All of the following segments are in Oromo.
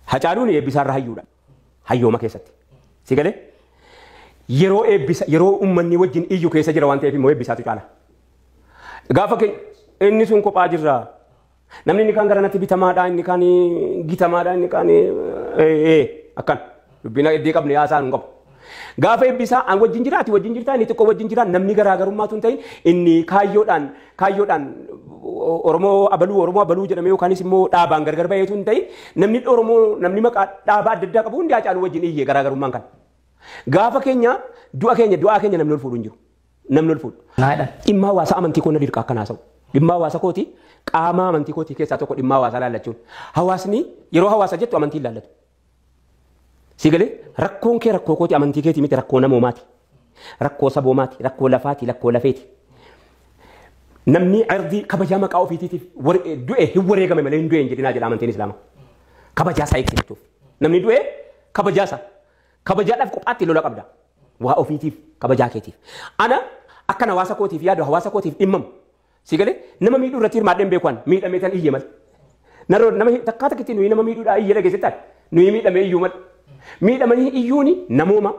Hacaaluun Eebbisaarra hayyuudha. Hayyooma keessatti. Si galee? Yeroo Eebbisa, yeroo uummanni wajjin iyyu keessa jira waan ta'eef immoo Eebbisaatu caala. Gaafa inni sun kophaa jirra. Namni inni kaan gara natti bitamaadha, inni kaan gitamaadha, inni kaan akkan. Dubbina iddii qabne haasaa hin qabu. Gaafa Eebbisaa an wajjin jira, ati wajjin jirta, inni xiqqoo wajjin jira, namni garaagarummaatu hin ta'in, inni kaayyoodhaan Oromoo abaluu, Oromoo abaluu jedhamee yookaanis immoo dhaabaan gargar baheetu hin ta'in, namni Oromoo, namni maqaa dhaabaa adda addaa qabu hundi Haacaaluu wajjin iyyee garaagarummaan kana. Gaafa keenya du'a keenya du'aa keenya namni ol fuudhu hin jiru. Namni ol fuudhu. Naadha. Dhimma hawaasa amantii koo na dirqa akkan haasa'u. Dhimma hawaasa kooti, qaama amantii kootii keessaa tokko dhimma hawaasaa laallachuun. Hawaasni yeroo hawaasa jettu amantii hin laallatu. Si galee, rakkoon kee rakkoo kooti, amantii keetii miti, rakkoo namoomaati. Rakkoo saboomaati, rakkoo lafaati, rakkoo lafeeti. Namni ardii kabajaa maqaa ofiitiitiif du'e hin wareegame malee hin du'e hin jedhinaa jedha amantiin Islaamaa. Kabajaa isaa eegsifachuuf. Namni du'e kabajaa isaa. Kabajaadhaaf kophaatti lola qabda. Waa ofiitiif, kabajaa keetiif. Ana akkan hawaasa kootiif yaadu, hawaasa kootiif dhimmamu. Si galee, nama miidhuu irratti hirmaadheen beekuan miidhamee tan iyye malee. Naroo nama takkaa takkitti nuyi nama miidhuudhaa iyye dhageessittaan nuyi miidhamee iyyuu malee. Miidhamanii iyyuuni namooma.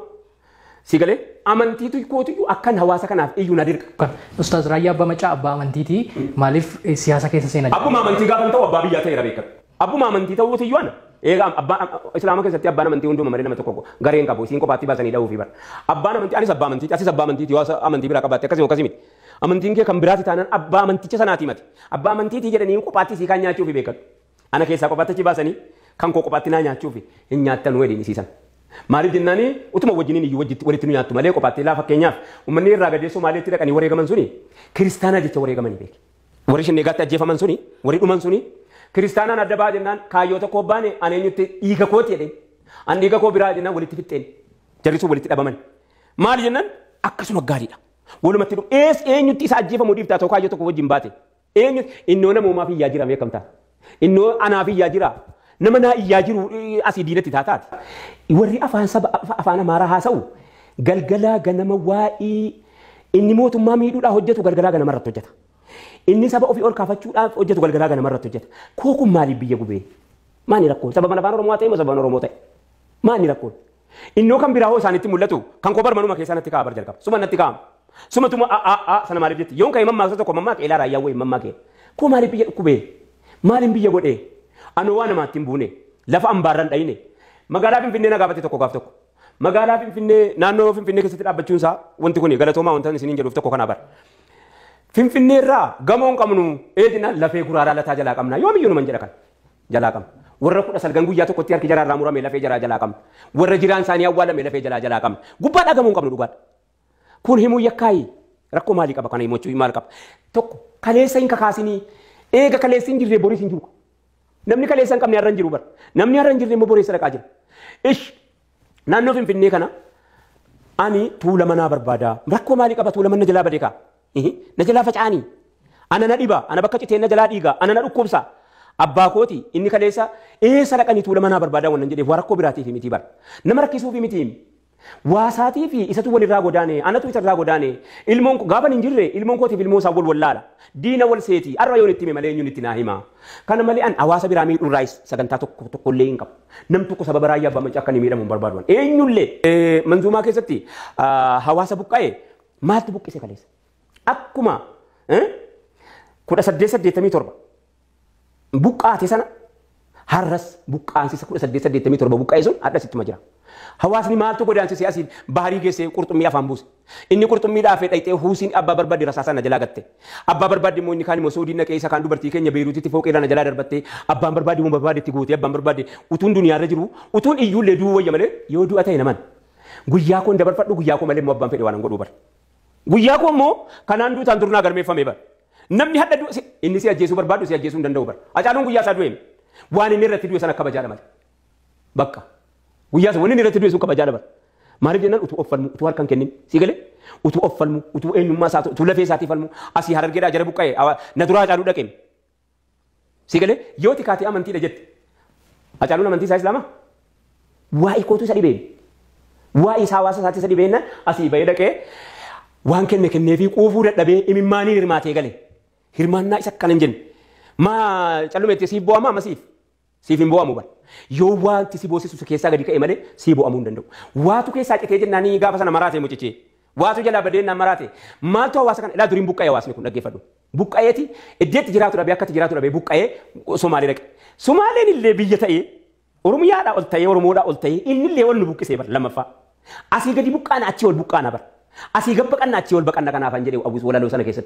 Si galee, amantiitu kootiyyuu akkan hawaasa kanaaf iyyuu na dirqa. Ustaaz Raayyaa Abbaa Macaa abbaa amantiiti. Maaliif siyaasa keessa seenaa jira? Abbuma amantii gaafa ta'u abbaa biyyaa ta'eera beekama. Abbuma amantii ta'uuti iyyuu ana. Egaa abbaa Islaama keessatti abbaan amantii hunduma malee nama tokko gareen qabu isiin kophaatti baasanii dha'uufi bara. Abbaan amantii, anis abbaa amantii, asis abbaa amantiiti, yoo amantii biraa qabaatte akkasii akkasii miti. Amantiin kee kan biraati taanaan abbaa amanticha sanaati mati. Abbaa amantiitii jedhanii kophaatti sii kan nyaachuufi beekan. Ana keessaa kophaatti achi baasanii kan koo kophaatti naa nyaachuufi hin nyaattanuu jedhanii isiisan. Maaliif jennaani, utuma wajjiniin iyyuu walitti nu nyaattu malee kophaatti laa. Fakkeenyaaf, uummanni irraa gadee Somaaliitti dhaqanii wareegaman suni kiristaanaa jecha wareegamanii beeki. Warri Shinneegaatti ajjeefaman suni, warri dhuman suni kiristaanaan adda ba'aa jennaan, kaayyoo tokko baane, ani eenyutti dhiiga kooti jedheen. An dhiiga koo biraa jennaan walitti fixxeen. Jarri sun walitti dhabaman. Maali jennaan, akkasuma gaariidha. Walumatti dhufu ees eenyutti isa ajjeefamuu dhiiftaa ta'u kaayyoo tokko wajjin baate. Eenyu innoo namoomaaf iyyaa jira beekamtaa. Innoo anaaf iyyaa jira. Nama naa iyyaa jiru asii diinatti taataati. Warri afaan saba afaan Amaaraa haasa'u galgalaa ganama waa'ii inni mootummaa miidhuudhaa hojjetu galgalaa ganama irratti hojjeta. Inni saba ofii ol kaafachuudhaaf hojjetu galgalaa ganama irratti hojjeta. Koo kun maaliif biyya gubee? Maali rakkoon? Sababa afaan Oromoo ta'e moo sababa Oromoo ta'e? Maali rakkoon? Innoo kan biraa hoo isaanitti mul'atu kan koo barmanuma keessaa natti ka'a bar jalqaba. Suma natti kaa'ama. Sumatuma a a a sana maaliif jetti? Yoon ka'e mammaaksa tokko mammaaka eelaa raayyaa wayii mammaakee. Koo maaliif biyya dhukkubee? Maaliin biyya godhee? Anoo waa namaatti hin buune. Lafa ambaarran dhayine. Magaalaa Finfinnee na gaafate tokko gaaf tokko. Magaalaa Finfinnee, naannoo Finfinnee keessatti dhaabbachuun isaa wanti kun galatoomaa wanta isiniin jedhuuf tokko kana bara. Finfinnee irraa gamoo hin qabnu eedina lafee guraaraa lataa jalaa qabna, yoomiyyuu numan jedha, kan jalaa qabna. Warra 19 guyyaa tokkotti harki jaraa irraa murame lafee jaraa jalaa qabna. Warra jiraan isaanii awwaalame lafee jalaa jalaa qabna. Gubbaadhaa gamoo hin qabnu, dhugaadha. Kun himuu yakkaayi, rakkoo maalii qaba? Kana himachuu maal qaba? Tokko kaleessa hin kakaasinii, eega kaleessi hin jirre boriis hin jiru. Namni kaleessa hin qabne har'a hin jiru bara. Namni har'a hin jirre immoo boreessa dhaqaa jira. Ish, naannoo Finfinnee kana ani tuula manaa barbaada. Rakkoo maalii qaba? Tuula mana jalaa badee kaa? Na jalaa faca'anii. Ana na dhiba. Ana bakka citeen na jalaa dhiiga. Ana na dhukkubsa. Abbaa kooti inni kaleessa eessa dhaqanii tuula manaa barbaadaa wannan jedheef waa rakkoo biraatiif miti bara. Nama rakkisuuf miti. Waasaatii fi isatu walirraa godaane, anatu isarraa godaane, ilmoon gaafa hin jirre ilmoon kootiif ilmoo isaa wal wallaala. Diina wal seeti, arra yoon itti hime malee eenyuun itti naa hima. Kana malee an hawaasa biraa miidhuurraayis sagantaa tokko tokkollee hin qabu. Nam tokko sababa Raayyaa Abbaa Macaa akka inni miidhamu hin barbaadu. Eenyullee manzuumaa keessatti hawaasa buqqa'e maaltu buqqise kaleessa? Akkuma 1887 buqqaate sana har'as buqqaansisa 1887 buqqa'e sun har'as ittuma jira. Hawaasni maaltu godaansisee asiin baharii geessee qurxummii afaan buuse? Inni qurxummii dhaafee dhayxee huusiin abbaa barbaadde rasaasaa na jalaa gatte. Abbaa barbaadde immoo inni kaan immoo Suudii naqee isa kaan dubartii keenya Beeruutitti fooqee irraa na jalaa darbattee, abbaan barbaadde immoo barbaadde itti guutee, abbaan barbaadde utuun duniyaarra jiru utuun iyyuullee du'uu wayya malee, yoo du'a ta'e naman. Guyyaa koon dabarfadhu, guyyaa koo malee immoo abbaan fedhe waan godhuu bara. Guyyaa koo immoo kanaan duutaan turnaa galmeeffame bara. Namni hadha du'e inni si ajjeesuu barbaadu si ajjeesuu hin danda'u bara. Hacaaluun guyyaa isaa du'e waan inni irratti du'e sana kabajaadha malee. Bakka. Guyyaa sana wanni inni irratti du'e sun kabajaadha bara. Maaliif jennaan, utuu of falmu, utuu harka hin kennin, si galee, utuu of falmu, utuu eenyummaa isaa, utuu lafee isaatii falmu, asii Harargeedhaa jara buqqa'e na duraa Hacaaluu dhaqe. Si galee, yoo tikaatee amantiidha jette. Hacaaluun amantii isaa Islaamaa? Waa'ee kootu isa dhibeen. Waa'ee isaa hawaasa isaatti isa dhibeenna asii bahee dhaqee waan kenne kenneefii quufuu dadhabee imimmaanii hirmaatee gale. Hirmaannaa isa akkana hin jenne. Maa callumeetti siif bu'amaa amma siif. Siif hin bo'amu bara. Yoo wanti si boosisu si keessaa gadi ka'e malee si bo'amuu hin danda'u. Waatu keessaa citee jennaan gaafa sana maraate mucichi. Waatu jalaa badeennaan maraate. Maaltu hawaasa kana ilaa duriin buqqa'ee hawaasni kun dhaggeeffadhu. Buqqa'eeti iddeetti jiraatu dhabee akkatti jiraatu dhabee buqqa'ee Somaalee dhaqe. Somaaleen illee biyya ta'ee Oromiyaadhaa ol ta'ee Oromoodhaa ol ta'ee inni illee ol nu buqqisee bara lammaffaa. Asii gadi buqqaana achii ol buqqaana bara. Asii gad baqanna achii ol baqanna kanaafan jedhee walaloo sana keessatti.